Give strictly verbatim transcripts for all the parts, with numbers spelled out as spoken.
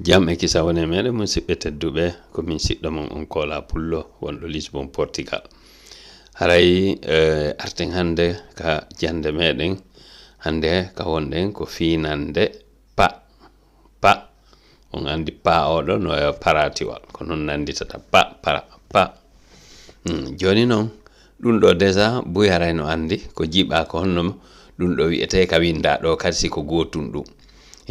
Jam e kisa wone meɗen, musidɓe tedduɓe, ko min siɗɗo mon on Kola Pullo, wonɗo Lisbon, Portugal. Haray, eh, arten hannde ka jannde meɗen. Hannde ka wonɗen ko fiinande pa, pa. On anndi pa oɗo no e paratiwal, ko non nannditata pa, para, pa. Hmm, jooni non, ɗum ɗo déjà buy haray no anndi ko jiɓa ko honno ɗum ɗo wi'etee ka winnda ɗo kadi si ko gootun ɗum.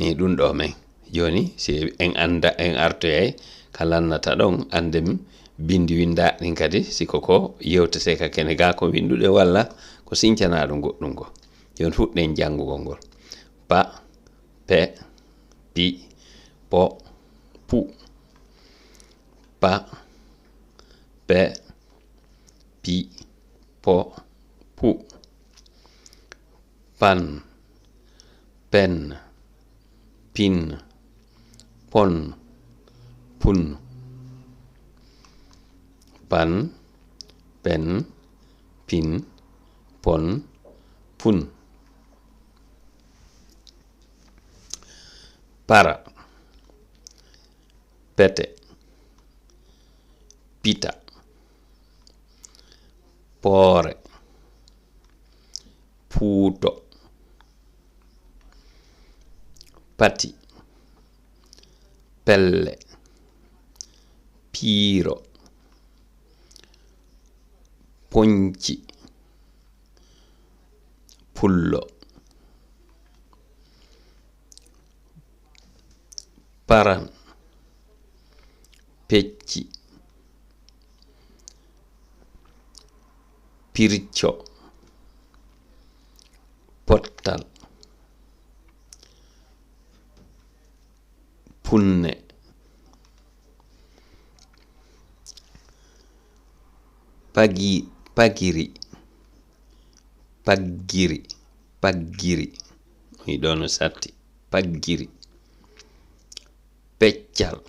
Eh, ɗum ɗo men. Jooni, si en annda, en artoyay ka lannata ɗon, annden binndi winnda ɗin kadi, si ko ko yewtetee ka kene ga ko winndude walla ko sincanaɗo goɗɗum ko. Jooni fuɗɗen janngugol ngol. Pa, pe, pi, po, pu. Pa, pe, pi, po, pu. Pan, pen, pin, pon, pun. Pan, pen, pin, pon, pun. Para, pete, pita, poore, puuto, pati, pelle, piiro, poñci, pullo, paran, pecci, pirco, pottal, punne, pagi-, pagiri, paggiri, paggiri. Ɗo no satti, paggiri. Peccal,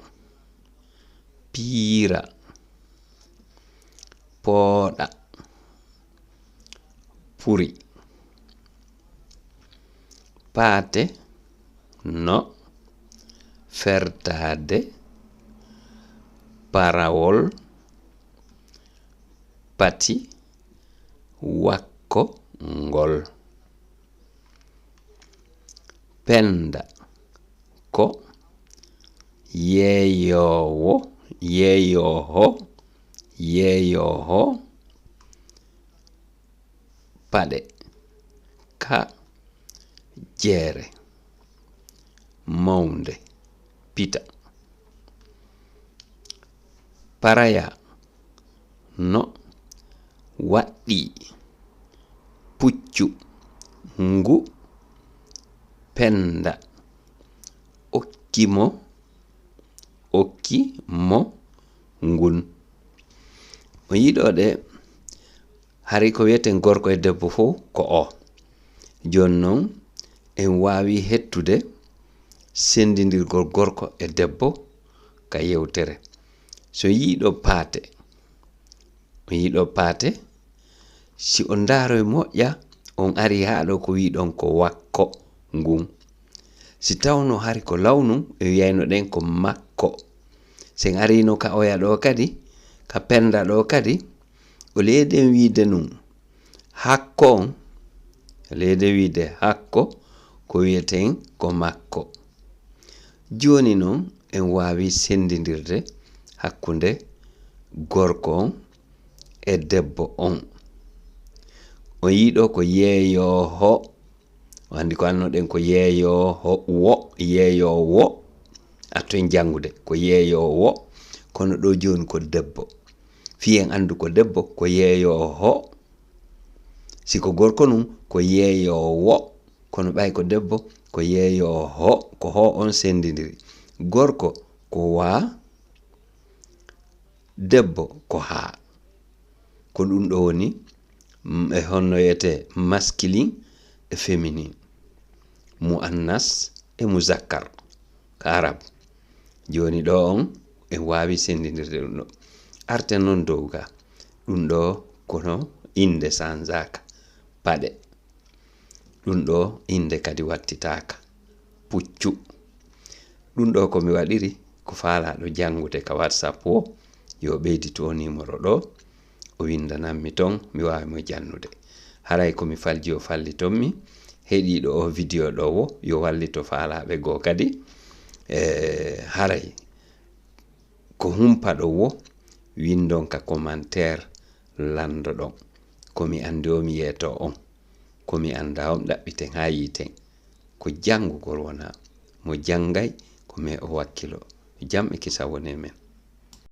piira, pooɗa, puri. Paate no fertaade parawol pati wakko ngol. Pennda ko yeeyoowo, yeeyooho, yeeyooho paɗe ka jeere mawnde pita. Paraya no waɗɗii puccu ngu Pennda okki mo, okki mo ngun. O yiɗo ɗe, hari ko wiyeten gorko e debbo fof ko o. Jooni noon, en waawi hettude senndindirgol gorko e debbo ka yewtere. So yiɗo paate, o yiɗo paate, si o ndaaroy moƴƴa, on ari haa ɗo ko wiɗon ko wakko ngun. Si tawno hari ko lawnun, ɓe wiyayno ɗen ko makko. Si en arino ka oya ɗo kadi, ka pennda ɗo kadi, o leyden wiide nun hakko on, o leyden wiide hakko, ko wiyeten ko makko. Jooni non, en waawi senndindirde hakkunde gorko on e debbo on. O yiɗo ko yeeyooho. O anndi ko annoɗen ko yeeyooho, wo, yeeyoowo. Atto en janngude ko yeeyoowo, kono ɗo jooni ko debbo. Fii en anndu ko debbo, ko yeeyooho. Si ko gorko nun, ko yeeyoowo. Kono ɓay ko debbo, ko yeeyooho, ko ho on senndindiri. Gorko ko wa, debbo ko ha. Ko ɗum ɗo woni, mm, e honno wiyetee masculin e féminin, muannas e muzakkar ka arab. Jooni ɗo on en waawi senndindirde ɗum ɗo. Arten non dow ga. Ɗum ɗo kono innde sanzaaka. Paɗe. Ɗum ɗo innde kadi wattitaaka. Puccu. Ɗum ɗo ko mi waɗiri ko faalaaɗo janngude ka WhatsApp o, yo ɓeydito o nimoro ɗo, o winndanammi ton, mi waawi mo jannude. Haray ko mi falji o falliton mi, heɗiiɗo o video ɗo wo, yo wallito faalaaɓe goo kadi. E, haray ko humpaɗo wo, winndon ka commentaire, lanndoɗon. Ko mi anndi o mi yeeto on. Ko mi annda on ɗaɓɓiten haa yiiten. Ko janngugol wonaa. Mo janngay ko me o wakkilo. Jam e kisa wone men.